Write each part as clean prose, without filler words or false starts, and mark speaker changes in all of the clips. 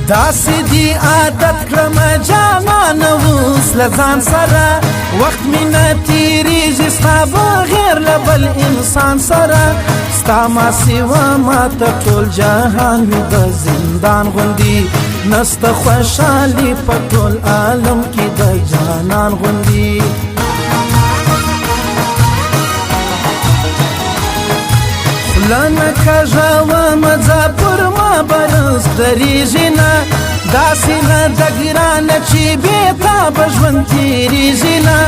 Speaker 1: داسې دي عادت کړم جانان اوس له ځان سره، وخت مې نه تېرېږي ستا بغیر له بل انسان سره. ستا ما سوا ما ته ټول جهان وي د زندان غوندي، نسته خوشحالي په ټول عالم کې د جانان غوندي. خوله نه کږه ومه ځه پر ما به رزق درېږي نه، داسې نه ده ګرانه چې بې تا به ژوند تېرېږي نه.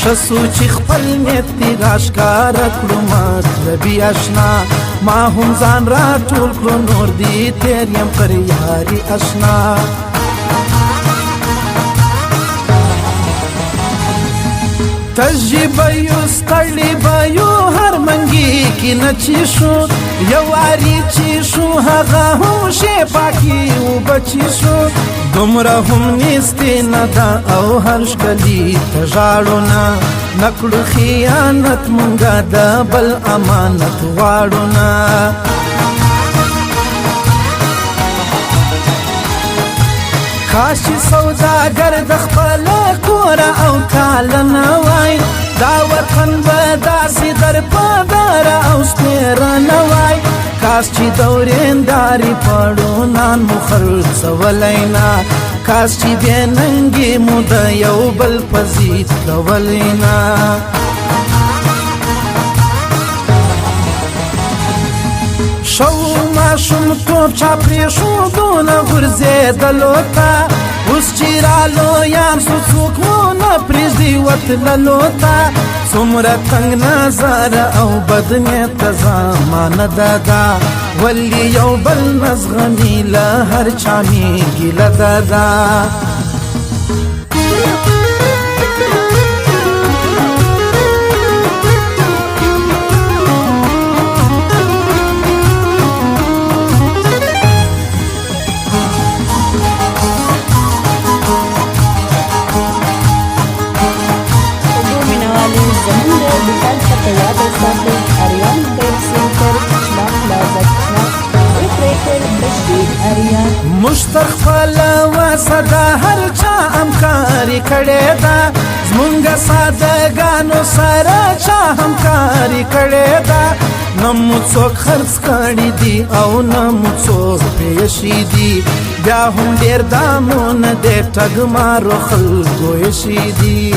Speaker 1: ښه سو چې خپل نیت دې راښکاره کړو مطلبي اشنا، ما هم ځان راټول کړو نور دې تېر یم پر یاري اشنا. تږي به یو ستړي به یو هر منګي کې نه چې شو، یو واري چې شو هغه هم ښې پاکې اوبه چې شو. دومره هم نیستي نه ده او هر ښکلي ته ژاړو نه، نه کړو خیانت مونږه د بل امانت غواړو نه. کاش چې سوداګر د خپل کوره او کاله نه وای، دا وطن به داسې در په دره او سپېره نه وای. کاش چې دورېنداري پړونان مو خرڅولی نه، کاش چې بې ننګې مو د یو بل په ضد کولی نه. ښه و ماشومتوب چا پرېښودونه غورځېدلو ته، اوس چې رالویان سو څوک مو نه پرېږدي وتللو ته. څومره تنګ نظر او بد نیته زمانه ده دا، ولې یو بل نه زغمي له هر چا مې ګیله ده دا.
Speaker 2: خوږو مینوالو، زموږ د دوکان پته یاد وساتئ: آریان ټریډ سنټر، کچلاغ پلازا، کچلاغ، اپریټر بشیر آریان.
Speaker 1: موږ تر خپله وسه د هر چا همکاري کړې ده، زمونږ سادهګانو سره چا همکاري کړې ده. نه مو څوک خرڅ کړي دي او نه مو څوک پېښي دي، بیا هم ډېر دامونه دې ټګمارو خلکو ایښي دي.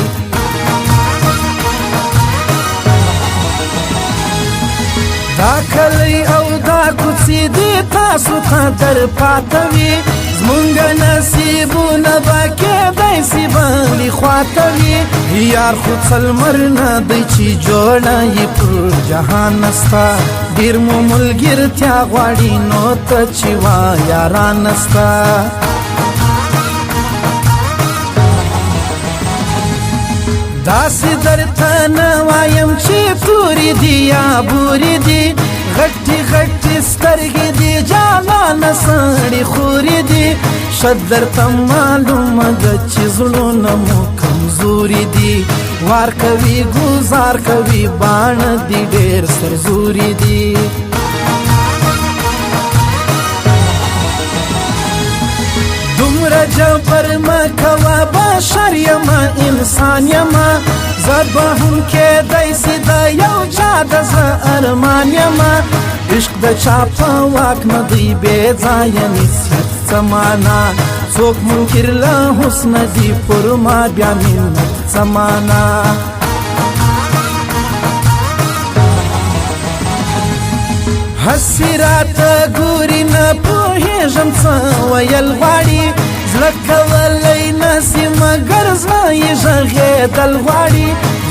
Speaker 1: دا کلی او دا کوڅې دې تاسو ته در پاته وي، زمونږ نصیبونه به کېدای سي بلې خواته وي. یار خو څلمر نه دی چې جوړه یې پر جهان نسته، ډېر مو ملګرتیا غواړي نو ته چې وا یاران نسته. داسې درته نه وایم چې تورې دي یا بورې دي، غټې غټې سترګې دي جانانه سړې خورې دي. ښه درته معلومه ده چې زړونه مو کمزوري دي، وار کوي ګوزار کوي باڼه دي ډېر سرزوري دي. دومره جبر مه کوه بشر یمه انسان یمه، زه به هم کېدای سي د یو چا د زړه ارمان یمه. عشق د چا په واک نه دی بې ځایه نصیحت څه معنا، څوک منکر له حسنه دي پر ما بیا منت څه معنا. هسې راته ګوري نه پوهېږم څه ویل غواړي، زړه کولی نه سي مګر زړه یې غږېدل غواړي.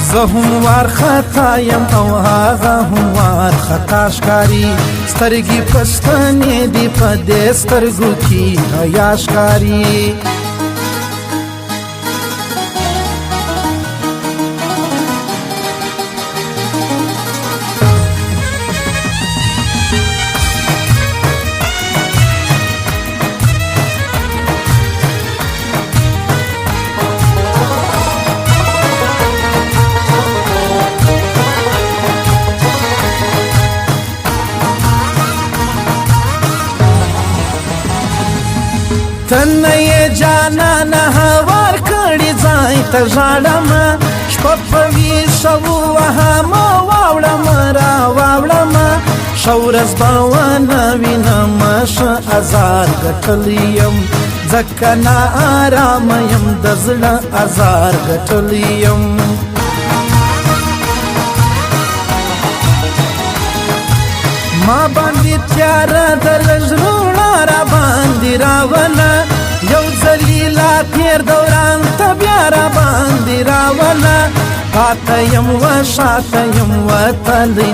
Speaker 1: زه هم وارخطا یم او هغه هم وارخطا ښکاري، سترګې پښتنې دي په دې سترګو کې حیا ښکاري. تنه یې جانانه هوار کړي ځای ته ژاړم، شپه په ویښه ووهمه واوړم را واوړم، ښه ورځ به ونه وینم، ښه ازار ګټلی یم، ځکه ناارامه یم، د زړه ازار ګټلی یم. ما باندې تیاره د لږ رڼا را باندې راوله، یو ځلي لا تېر دوران ته بیا را باندې راوله، پاته یم و شاته یم وتلی.